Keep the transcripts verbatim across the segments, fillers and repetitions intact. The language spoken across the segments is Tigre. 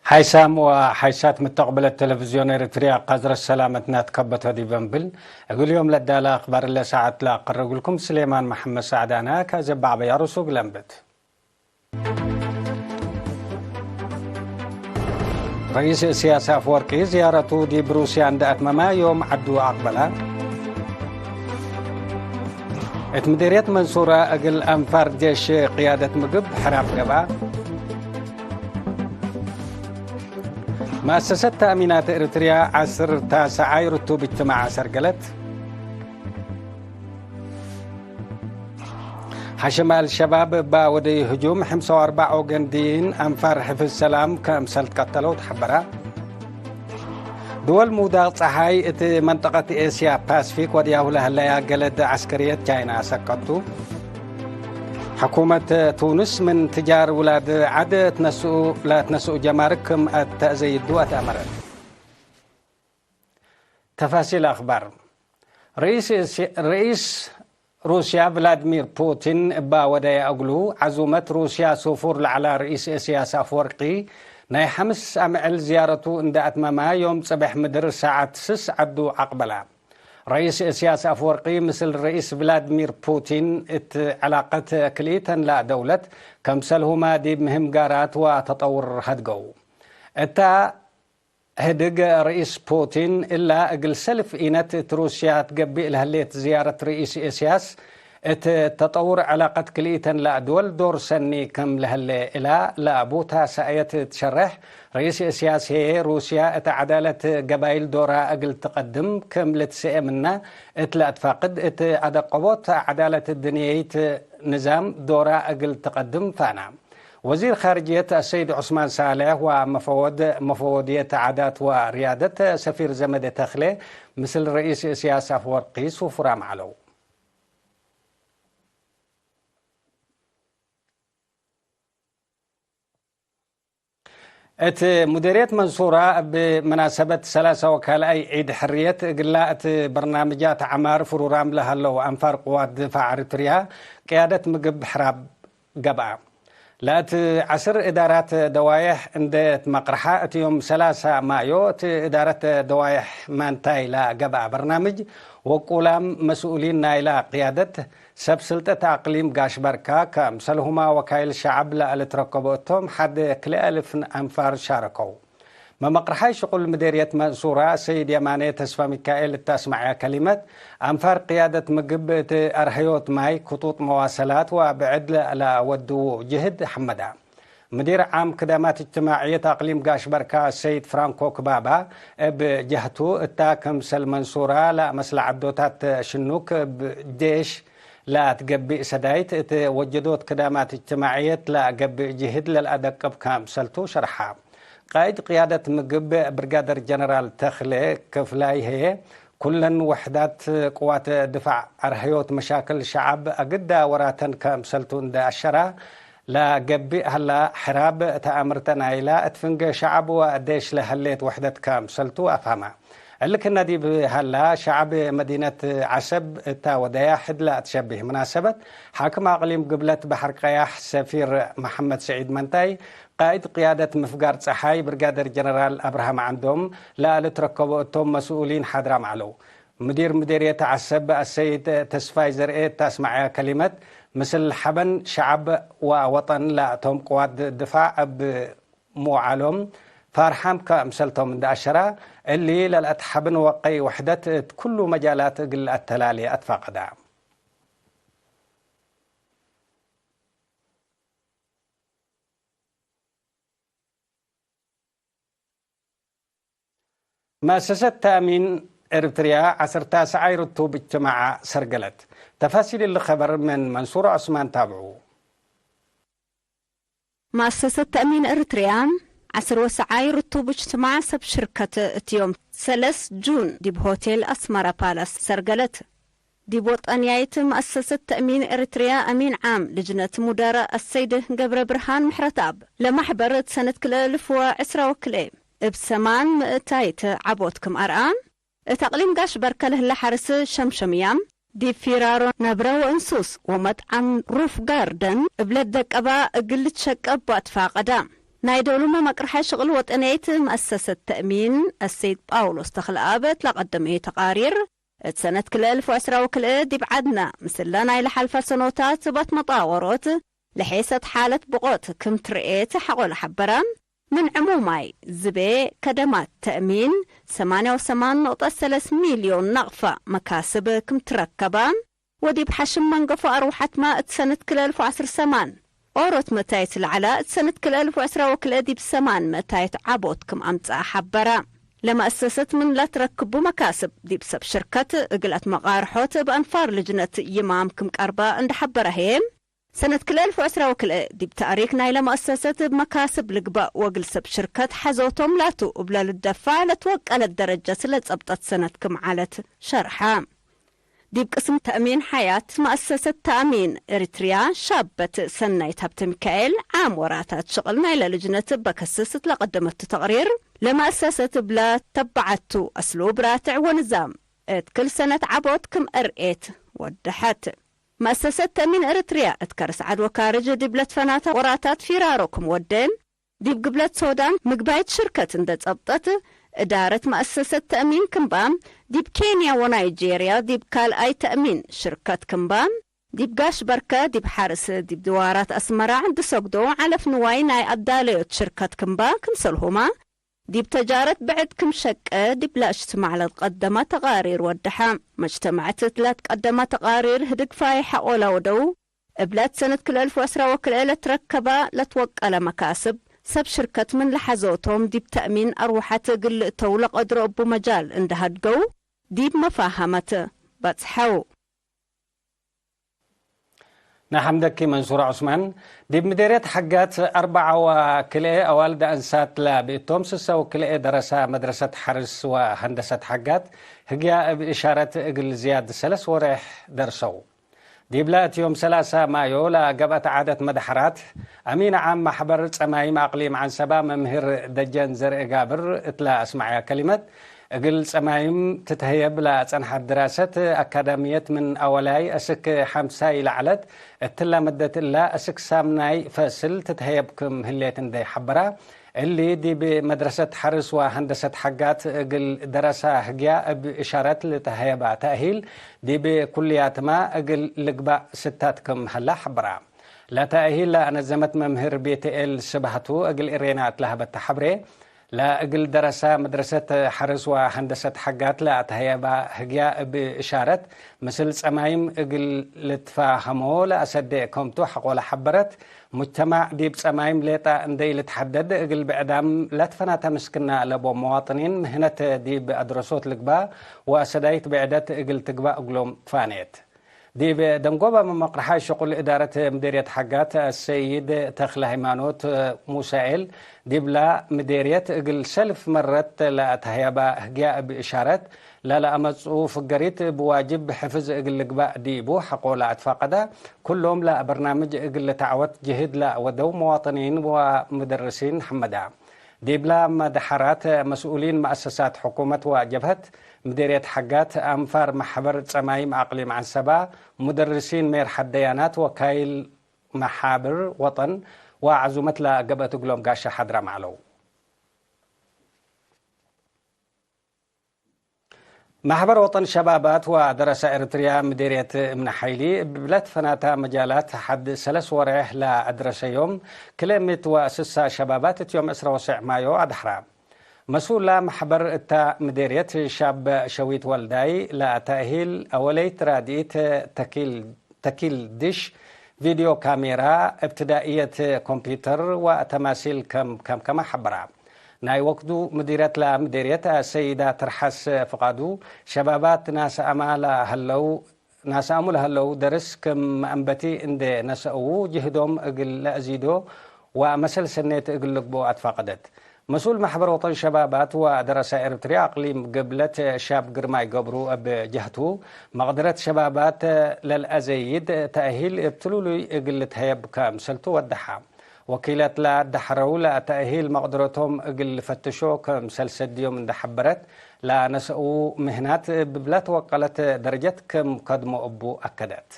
ሓይሳም ወሓይሳት ምተቅብለት ቴሌቪዝዮን ኤረትርያ፣ ቀዝረት ሰላመትነ ትከበቶ ዲብ እንብል፣ እግል ዮም ለዳለ አክባር እለ ሰዓት ለአቀርብልኩም ስሌማን መሐመድ ሰዕዳነ። ከዘ በዐበያ ርሱግ ለንብት። ረኢስ እስያስ አፍወርቂ ዝያረቱ ዲብ ሩስያ እንደ አትመመ ዮም ዐዱ አቅበለ። እት ምዴርየት መንሱረ እግል አንፋር ጄሽ ቅያደት ምግብ ሕራብ ገብአ። መአሰሰት ተእሚናት ኤረትርያ ዐስር ታስዓይ ርቱብ እጅትማዕ አሰርገለት። ሐሽም አልሸባብ እባ ወደዩ ህጁም፣ ሕምሳ ወአርበዕ ኦገንድይን አንፋር ሕፍዝ ሰላም ከምሰል ትቀተለው ተሐበረ። ድወል ምውዳቅ ጸሓይ እት መንጠቀት ኤስያ ፓስፊክ ወድያሁ ለህለያ ገለድ ዐስከርየት ቻይና ሰከቱ። ሕኩመት ቱንስ ምን ትጃር ውላድ ዐድ እትነስኡ፣ ለትነስኡ ጀማርክ ክም አተአዘይዱ አትአመረት። ተፋሲል አክባር። ርኢስ እስ-፣ ርኢስ ሩስያ ቭላድሚር ፑቲን እባ ወደየ እግሉ፣ ዐዙመት ሩስያ ሱፉር ለዐላ ርኢስ እስያስ አፍወርቂ ናይ ሐምስ አምዕል ዝያረቱ እንደ አትመመ፣ ዮም ጽብሕ ምድር ሰዓት ስስ ዐዱ አቅበላ። ረኢስ እስያስ አፍወርቂ ምስል ርኢስ ቭላድሚር ፑቲን እት ዕላቀት ክልኢተን ለአደውለት፣ ከምሰልሁመ ዲብ ምህም ጋራት ወተጠውር ሀድገው። እታ ህድግ ርኢስ ፑቲን እላ እግል ሰልፍ ኢነት እት ሩስያ ትገብእ ለህሌት ዝያረት ርኢስ እስያስ፣ እት ተጠውር ዕላቀት ክልኢተን ለአድወል ዶር ሰኒ ክም ለህሌ እላ ለአቡታ ሰእየት ትሸሬሕ። ርኢስ እስያስ ህዬ፣ ሩስያ እት ዐዳለት ገባይል ዶራ እግል ትቀድም ክም ልትሰኤ ምነ እት ለአትፋቅድ፣ እት አደቀቦት ዐዳለት እድንየይት ንዛም ዶራ እግል ትቀድም ፋና። ወዚር ካርጅየት አሰይድ ዑስማን ሳልሕ ወመፈወድ መፈወድየት ዓዳት ወርያደት ሰፊር ዘመደ ተክሌ ምስል ረኢስ እስያስ አፍወርቂ ሱፍራም ዐለው። እት ሙዲርየት መንሱራ እብ መናሰበት ሰላሳ ወካልኣይ ዒድ ሕርየት እግላ እት በርናምጃት ዐማር ፍሩራም ለሀለው አንፋር ቅዋት ድፋዕ ኤሪትርያ ቅያደት ምግብ ሕራብ ገብአ። ለእት ዐስር እዳራት ደዋየሕ እንዴ ትመቅርሐ፣ እት ዮም ሰላሳ ማዮ እት እዳረት ደዋየሕ ማንታይ ለገብአ በርናምጅ ወቁላም መስኡሊን ናይላ ቅያደት ሰብ ስልጠት አቅሊም ጋሽበርካ፣ ከምሰልሁማ ወካይል ሸዐብ ለልትረከቦ እቶም ሐድ ክልኤ እልፍ አንፋር ሻረከው። መመቅርሓይ ሽቁል ምዴርየት መንሱራ ሰይድ የማኔ ተስፋ ሚካኤል እት አስመዐ ከሊመት፣ አንፋር ቅያደት ምግብ እት አርሀዮት ማይ፣ ክጡጥ መዋሰላት ወብዕድ ለአወድዉ ጅህድ ሐመዳ። ምዲር ዓም ክዳማት እጅትማዕየት አቅሊም ጋሽበርካ ሰይድ ፍራንኮ ክባባ እብ ጀህቱ፣ እታ ክምሰል መንሱራ ለአመስለ ዐዶታት ሽኑክ እብ ዴሽ ለአትገቢእ ሰዳይት እት ወጀዶት ክዳማት እጅትማዕየት ለአገብእ ጅህድ ለልአደቅብ ከምሰልቱ ሸርሐ። ቃእድ ቅያደት ምግብ ብርጋደር ጀነራል ተክሌ ክፍላይ ህዬ፣ ኩለን ወሕዳት ቅዋት ድፋዕ አርሀዮት መሻክል ሸዐብ አግዳ ወራተን ከምሰልቱ እንዴ አሸራ፣ ለገብእ ሀላ፣ ሕራብ ተአምርተ ናይላ እት ፍንጌ ሸዐብ ወዴሽ ለህሌት ወሕደት ከምሰልቱ አፍሀመ። እሊ ክነ ዲብ ሀላ፣ ሸዐብ መዲነት ዐሰብ እታ ወደያ ሕድ ለአትሸቢህ መናሰበት፣ ሓክም አቅሊም ግብለት በሐር ቀያሕ ሰፊር መሐመድ ስዒድ መንታይ፣ ቃእድ ቅያደት ምፍጋር ጸሓይ ብርጋደር ጀነራል አብርሃም ዐንዶም ለአልትረከቦ እቶም መስኡሊን ሓድራም ዐለው። ምዲር ምዴርየት ዐሰብ አሰይድ ተስፋይ ዘርኤ እት አስመዐያ ከሊመት፣ ምስል ሐበን ሸዐብ ወወጠን ለአቶም ቅዋት ድፋዕ እብ ምውዓሎም ፋርሓም ከምሰልቶም እንዴ አሸራ፣ እሊ ለልአትሐብን ወቀይ ወሕደት እት ኩሉ መጃላት እግል ለአተላሌ አትፋቀዳ። መአሰሰት ተእሚን ኤሪትርያ ዐስር ታስዓይ ርቱብ እጅትማዕ ሰርገለት። ተፋሲል እሊ ኸበር ምን መንሱር ዑስማን ታብዑ። መአሰሰት ተእሚን ኤሪትርያ ዐስር ወሰዓይ ርቱብ እጅትማዕ ሰብ ሽርከት እት ዮም ሰለስ ጁን ዲብ ሆቴል አስመራ ፓላስ ሰርገለት። ዲብ ወጠንያይት መአሰሰት ተእሚን ኤሪትርያ አሚን ዓም ልጅነት ሙዳራ አሰይድ ገብረ ብርሃን ምሕረተአብ፣ ለማሕበር እት ሰነት ክልኤ እልፍ ወዕስራ ወክልኤ እብ ሰማን ምእታይት ዐቦት ክም አርአ፣ እት አቅሊም ጋሽ በርከ ለህለ ሐርስ ሸምሸምያም፣ ዲብ ፊራሮ ነብረ ወእንሱስ ወመጥዓም ሩፍ ጋርደን እብ ለትደቀባ እግል ልትሸቀብ ወአትፋቀዳ። ናይ ዶሉ መመቅርሐ ሽቅል ወጠንየት መአሰሰት ተእሚን አሰይድ ጳውሎስ ተክለአብ እት ለቀደመዩ ተቃሪር፣ እት ሰነት ክልኤ እልፍ ወዕስራ ወክልኤ ዲብ ዐድነ፣ ምስለ ናይ ለሐልፈ ሰኖታት እብ አትመጣወሮት ለሔሰት ሓለት ብቆት ክም ትርኤት ሐቆ ለሐበረ፣ ምን ዕሙማይ ዝቤ ከደማት ተእሚን ሰማንያ ወሰማን ነጥብ ሰለስ ሚልዮን ናቅፋ መካስብ ክም ትረከበ፣ ወዲብ ሐሽም መንገፎ አርወሐትመ እት ሰነት ክልኤ እልፍ ወዐስር ሰማን ኦሮት መታይት ለዐለ፣ እት ሰነት ክልኤ እልፍ ወዕስራ ወክልኤ ዲብ ሰማን መታይት ዐቦት ክም አምጽአ ሐበረ። ለመአሰሰት ምን ለትረክቡ መካስብ ዲብ ሰብ ሽርከት እግል አትመቃርሖት እብ አንፋር ልጅነት ይማም ክም ቀርበ እንደ ሐበረ ህዬ፣ ሰነት ክልኤ እልፍ ወዕስራ ወክልኤ ዲብ ተእሪክ ናይለ መአሰሰት እብ መካስብ ልግበእ ወእግል ሰብ ሽርከት ሐዞቶም ላቱ እብለ ልደፈዕ ለትወቀለት ደረጀት ለጸብጠት ሰነት ክም ዐለት ሸርሐ። ዲብ ቅስም ተእሚን ሐያት መአሰሰት ተእሚን ኤሪትርያ ሻበት ሰናይት ሀብተሚካኤል፣ ዓም ወራታት ሽቅል ናይለ ልጅነት እበ ከስስ እት ለቀደመቱ ተቅሪር፣ ለመአሰሰት እብለ ተበዐቱ አስሉብ ራትዕ ወንዛም እት ክል ሰነት ዐቦት ክም እርኤት ወደሐት። መአሰሰት ተእሚን ኤሪትርያ እት ከርስ ዐድ ወካርጅ ዲብ ለትፈናተ ወራታት ፊራሮ ክም ወዴ፣ ዲብ ግብለት ሶዳን ምግባይት ሽርከት እንዴ ጸብጠት፣ እዳረት መአሰሰት ተእሚን ክምባ፣ ዲብ ኬንያ ወናይጄርያ ዲብ ካልኣይ ተእሚን ሽርከት ክምባ፣ ዲብ ጋሽ በርከ፣ ዲብ ሐርስ፣ ዲብ ድዋራት አስመራ እንዴ ሰግዶ፣ ዐለፍ ንዋይ ናይ አዳለዮት ሽርከት ክምባ ክምሰልሁመ፣ ዲብ ተጃረት ብዕድ ክም ሸቄ ዲብ ለእጅትማዕ ለትቀደመ ተቃሪር ወደሐ። መጅተመዐት እት ለትቀደመ ተቃሪር ህድግ ፋይሕ ሐቆ ለወደው፣ እብለት ሰነት ክልኤ እልፍ ወዕስራ ወክልኤ ለትረከበ ለትወቀለ መካስብ፣ ሰብ ሽርከት ምን ለሐዞቶም ዲብ ተእሚን አርወሐት እግል ልእተው ለቀድሮ እቡ መጃል እንዴ ሀድገው፣ ዲብ መፋሀመት በጽሐው። ነሐምደኪ መንሱር ዑስማን። ዲብ ምዴርየት ሐጋት አርበዓ ወክልኤ አዋልድ አንሳት ለብእቶም ስሰ ወክልኤ ደረሳ መድረሰት ሐርስ ወሀንደሰት ሐጋት ህግያ እብ እሻረት እግል ዝያድ ሰለስ ወሬሕ ደርሰው። ዲብለ እት ዮም ሰላሳ ማዮ ለገብአት ዓደት መድሐራት፣ አሚን ዓም ማሕበር ጸማይም አቅሊም ዐንሰባ መምህር ደጀን ዘርእ ጋብር እትለ አስመዐያ ከሊመት፣ እግል ጸማይም ትትሀየብ ለጸንሐት ድራሰት አካዳምየት ምን አወላይ እስክ ሐምሳይ ለዐለት፣ እትለ መደት እለ እስክ ሳምናይ ፈስል ትትሀየብ ክም ህሌት እንዴ ሐበራ፣ እሊ ዲብ መድረሰት ሐርስ ወሀንደሰት ሐጋት እግል ደረሳ ህግያ እብ እሻረት ልትሀየባ ተእሂል ዲብ ኩልያትመ እግል ልግባእ ስታት ክም ሀላ ሐበራ። ለተእሂል ለአነዘመት መምህር ቤትኤል ስብሐቱ እግል እሬና እት ለሀበተ ሐብሬ፣ ለእግል ደረሳ መድረሰት ሐርስ ወሀንደሰት ሐጋት ለአትሀየባ ህግያ እብ እሻረት፣ ምስል ጸማይም እግል ልትፋሀሞ ለአሰዴ ከምቱ ሐቆለ ሐበረት፣ ሙጅተማዕ ዲብ ጸማይም ሌጠ እንዴ ኢልትሐደድ፣ እግል ብዕዳም ለትፈናተ ምስክና ለቦም መዋጥኒን ምህነት ዲብ አድረሶት ልግባእ ወአሰዳይት ብዕደት እግል ትግባእ እግሎም ትፋኔት። ዲብ ደንጎበ መመቅርሓይ ሽቁል እዳረት ምዴርየት ሐጋት አሰይድ ተክለ ሃይማኖት ሙሳኤል፣ ዲብላ ምዴርየት እግል ሰልፍ መረት ለአትሀየባ ህግያ እብ እሻረት፣ ለለአመጽኡ ፍገሪት እብ ዋጅብ ሕፍዝ እግል ልግባእ ዲቡ ሐቆ ለአትፋቀደ፣ ኩሎም ለበርናምጅ እግል ልትዐወት ጅህድ ለአወደው መዋጥኒን ወምደርሲን ሐመዳ። ዲብላ መድሐራት መስኡሊን መአሰሳት ሕኩመት ወጀብሀት፣ ምዴርየት ሐጋት፣ አንፋር መሕበር ጸማይም አቅሊም ዐንሰባ፣ ሙደርሲን ሜርሐት ደያናት፣ ወካይል መሓብር ወጠን ወዐዙመት ለገብአት እግሎም ጋሻ ሐድራም ዐለው። ማሕበር ወጠን ሸባባት ወደረሳ ኤረትርያ ምዴርየት እምነ ሐይሊ፣ እብ ለትፈናተ መጃላት ሐድ ሰለስ ወሬሕ ለአድረሰዮም ክልኤ ምእት ወስሳ ሸባባት እት ዮም ዕስራ ወሰዕ ማዮ አድሐራ። መስኡላ መሕበር እታ ምዴርየት ሻብ ሸዊት ወልዳይ፣ ለተእሂል አወለይት ራድኢት ተኪል ተኪል ድሽ፣ ቪድዮ ካሜራ፣ እብትዳእየት ኮምፒተር ወተማሲል ከም ከምከመ ሐበራ። ናይ ወክዱ ምዲረት ለምዴርየት አሰይዳ ትርሐስ ፍቃዱ፣ ሸባባት ናሰአማ ለሀለው ናሰአሙ ለሀለው ደርስ ክም አንበቲ እንዴ ነሰእዉ፣ ጅህዶም እግል ለአዚዶ ወመሰል ሰኔት እግል ልግብኦ አትፋቀደት። መስኡል መሕበር ወጠን ሸባባት ወደረሳ ኤረትርያ አቅሊም ግብለት ሻብ ግርማይ ገብሩ እብ ጀህቱ፣ መቅደረት ሸባባት ለልአዘይድ ተእሂል እብ ትሉሉይ እግል ልትሀየብ ከምሰልቱ ወደሐ። ወኪለት ለአዳሐረው ለተእሂል መቅደረቶም እግል ልፈትሾ ከምሰል ሰድዮም እንዴ ሐበረት፣ ለነሰኡ ምህናት እብ ለትወቀለት ደረጀት ክም ከድሞ እቡ አከደት።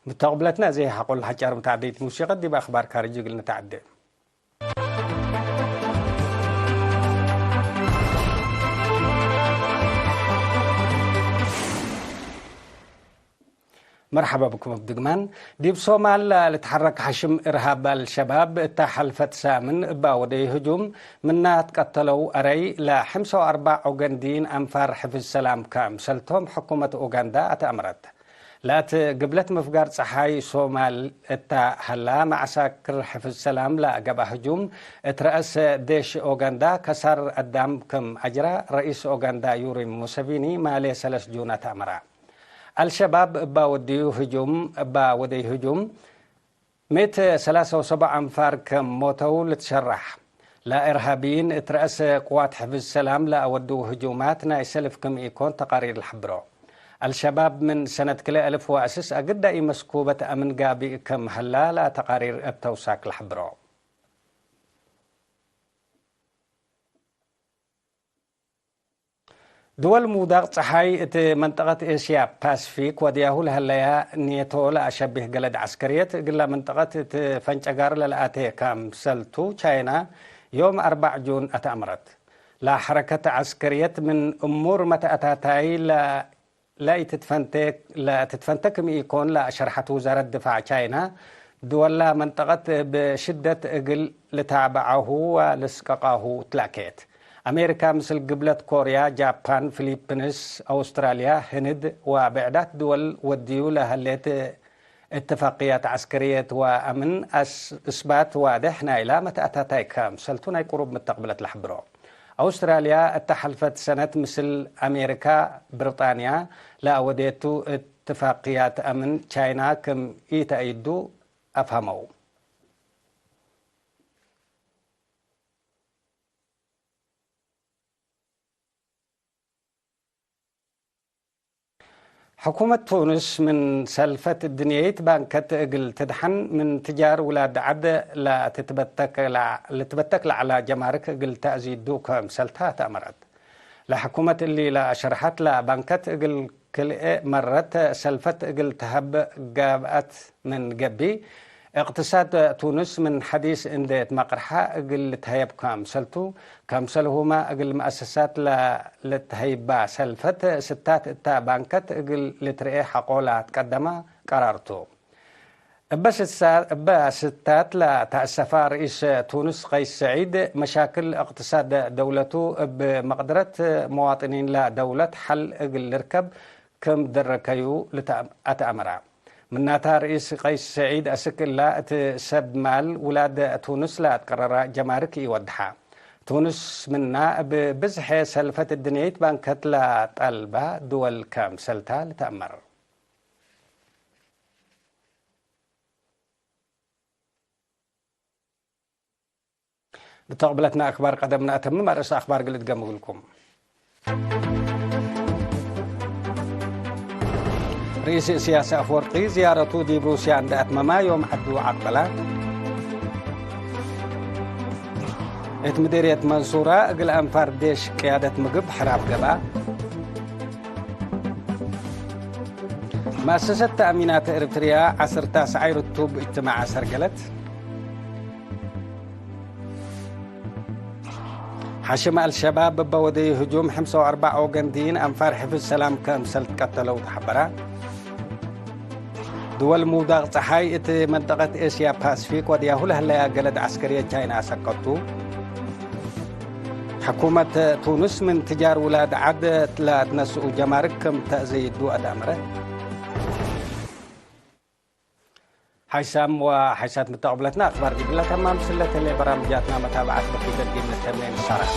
ምተቅብለትነ፣ እዚ ሐቆል ሐጫር ምትዓደይት ሙሲቀት ዲብ አክባር ካርጅ እግል ንትዓዴ። መርሐባ ብኩም እብ ድግማን። ዲብ ሶማል ለልትሐረክ ሐሽም እርሃብ አልሸባብ፣ እተ ሐልፈት ሳምን እባ ወደዩ ህጁም ምና ትቀተለው አረይ፣ ለሐምሳ ወአርበዕ ኦገንዲን አንፋር ሕፍዝ ሰላም ከምሰልቶም ሕኩመት ኡጋንዳ አትአምረት። ላተ ግብለት ምፍጋር ጸሓይ ሶማል እታ ሀላ፣ መዐሳክር ሕፍዝ ሰላም ለገብአ ህጁም እት ረአስ ዴሽ ኦጋንዳ ከሳር አዳም ክም አጅራ ረኢስ ኦጋንዳ ዩሪ ሙሰቪኒ ማሌ ሰለስ ጁን አትአመራ። አልሸባብ እባ ወድዩ ህጁም፣ እባ ወደይ ህጁም፣ ምእት ሰላሳ ወሰብዕ አንፋር ክም ሞተው ልትሸራሕ። ለእርሃብይን እት ረአስ ቅዋት ሕፍዝ ሰላም ለአወድው ህጁማት ናይ ሰልፍ ክም ኢኮን ተቃሪር ለሐብሮ። አልሸባብ ምን ሰነት ክልኤ አልፍ ወአስስ አግዳ ኢመስኩበት አምን ጋብእ ክም ሀላ ለተቃሪር እብ ተውሳክ ለሐብሮ። ድወል ምውዳቅ ጸሓይ እት መንጠቀት ኤስያ ፓስፊክ ወድያሁ ለሀለያ ኔቶ ለአሸብህ ገለድ ዐስከርየት፣ እግላ መንጠቀት እት ፈንጨጋር ለለአቴ ከምሰልቱ፣ ቻይና ዮም አርበዕ ጁን አትአምረት። ለሐረከት ዐስከርየት ምን እሙር መተአታታይ ለ-፣ ለኢትትፈንቴ-፣ ለትትፈንተ ክም ኢኮን ለአሸርሐት ውዛረት ድፋዕ ቻይና፣ ድወላ መንጠቀት እብ ሽደት እግል ልታበዓሁ ወልስቀቃሁ ትላኬት። አሜሪካ ምስል ግብለት ኮርያ፣ ጃፓን፣ ፊሊፕንስ፣ አውስትራልያ፣ ህንድ ወብዕዳት ድወል ወድዩ ለሀሌት እትፋቅያት ዐስከርየት ወአምን አስ-፣ እስባት ዋድሕ ናይላ መተአታታይ ከምሰልቱ ናይ ቅሩብ ምተቅብለት ለሐብሮ። አውስትራልያ እተ ሐልፈት ሰነት ምስል አሜሪካ፣ ብርጣንያ ለአወዴቱ እትፋቅያት አምን ቻይና ክም ኢተአይዱ አፍሀመው። ሕኩመት ቱንስ ምን ሰልፈት እድንየይት ባንከት እግል ትድሐን፣ ምን ትጃር ውላድ ዐድ ለትትበተክ ለዐ-፣ ልትበተክ ለዐላ ጀማርክ እግል ተአዚዱ ከምሰልታ ተአመረት። ለሕኩመት እሊ ለአሸርሐት፣ ለባንከት እግል ክልኤ መረት ሰልፈት እግል ተሀብ ጋብአት ምን ገብእ፣ እቅትሳድ ቱንስ ምን ሐዲስ እንዴ ትመቅርሐ እግል ልትሀየብ ከምሰልቱ፣ ከምሰልሁመ እግል መአሰሳት ለልትሀይባ ሰልፈት ስታት እታ ባንከት እግል ልትርኤ ሐቆ ለትቀደመ ቀራር ቱ። እበ ስሳ-፣ እበ ስታት ለተአሰፋ ርኢስ ቱንስ ቀይስ ሰዒድ፣ መሻክል እቅትሳድ ደውለቱ እብ መቅድረት መዋጥኒን ለደውለት ሐል እግል ልርከብ ክም ደረከዩ ልትአም-፣ አትአመራ። ምናታ ርኢስ ቀይስ ሰዒድ አስክ እላ እት ሰብ ማል ውላድ ቱንስ ለአትቀረራ ጀማርክ ኢወድሐ። ቱንስ ምና እብ ብዝሐ ሰልፈት እድንየይት ባንከት ለጠልባ ድወል ከምሰልታ ልትአመር። ብተቅብለትና አክባር ቀደም ነአተምም፣ አርእስ አክባር እግል እድገም እግልኩም። ርኢስ እስያስ አፍወርቂ ዝያረቱ ዲብ ሩስያ እንደ አትመማ ዮም ዐዱ አቅበላ። እት ምዲርየት መንሱራ እግል አንፋር ዴሽ ቅያደት ምግብ ሕራብ ገብአ። መአሰሰት ተአሚናት ኤርትርያ ዐስር ታስዓይ ርቱብ እጅትማዕ አሰርገለት። ሐሽም አልሸባብ እበ ወደዩ ህጁም፣ ሕምሳ ወአርበዕ ኦገንድይን አንፋር ሕፍዝ ሰላም ከምሰል ትቀተለው ተሐበራ። ድወል ምውዳቅ ጸሓይ እት መንጠቀት ኤስያ ፓስፊክ ወድያሁ ለህለያ ገለድ ዐስከርየት ቻይና አሰቀቱ። ሕኩመት ቱንስ ምን ትጃር ውላድ ዐድ ለትነስኡ ጀማርክ ክም ተአዘይዱ አትአምረ። ሓይሳም ወሓይሳት ምተቀብለትና አክባር ዲብለ ተማም ስለተሌ በራምጃትና መታብዓት በኪደት ዲብ ንተምኔ ንሳረሕ።